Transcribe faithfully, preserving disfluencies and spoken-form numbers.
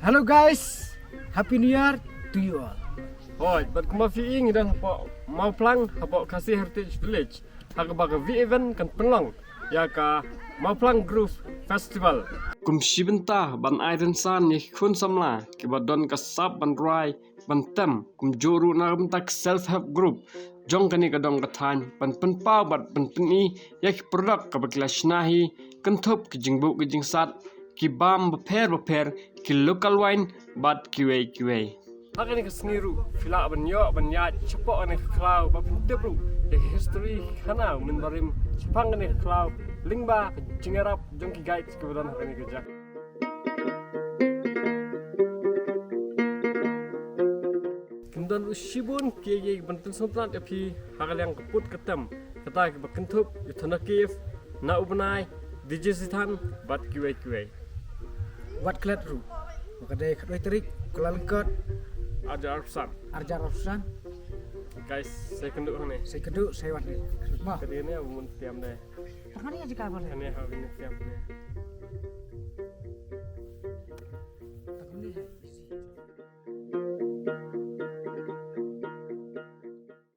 Hello guys, Happy New Year to you all. Hoi, bad kumba phi ïohi ngi don hapoh Mawphlang, hapoh Khasi Heritage Village, ha kaba ka V Event kan pynlong ïa ka Mawphlang Groove Festival. Kum shi bynta ban ai rynsan ïa ki khun samla kiba don ka sap ban rwai ban tem, kumjuh ruh na ka bynta ka self help group jong kane ka dong ka thaiñ, ban pynpaw bad ban pyni ïa ki product kaba ki la shna hi, kynthup ki jingbuh ki jingsat, ki bam bapher bapher, ki local wine bad kiwei kiwei. Ha kane ka sngi ruh phi lah ban ïoh ban ïaid shapoh kane ka khlaw ba pyntip ruh ïa ka history khana u mynbarim shaphang kane ka khlaw, lyngba ka jingïarap jong ki guides kiba don ha kane ka jaka. Kin don ruh shibun kiei kiei ban pynsngewtynnat ïa phi ha ka liang ka put ka tem, kata kiba kynthup ïa Thona Cave, Na U Bnai, D J Sithan bad kiwei kiwei. Wat klet ruh ba ka dei ka doi tarik Kyllalyngkot, arjar arphew san. Arjar arphew san. Guys, sa ïakynduh hangne. Sa ïakynduh, sa ïa wat ne. Ma. Ka dei ne ba mun tiam ne. Tang ne jaka ba ne. Hangne ha bin tiam ne.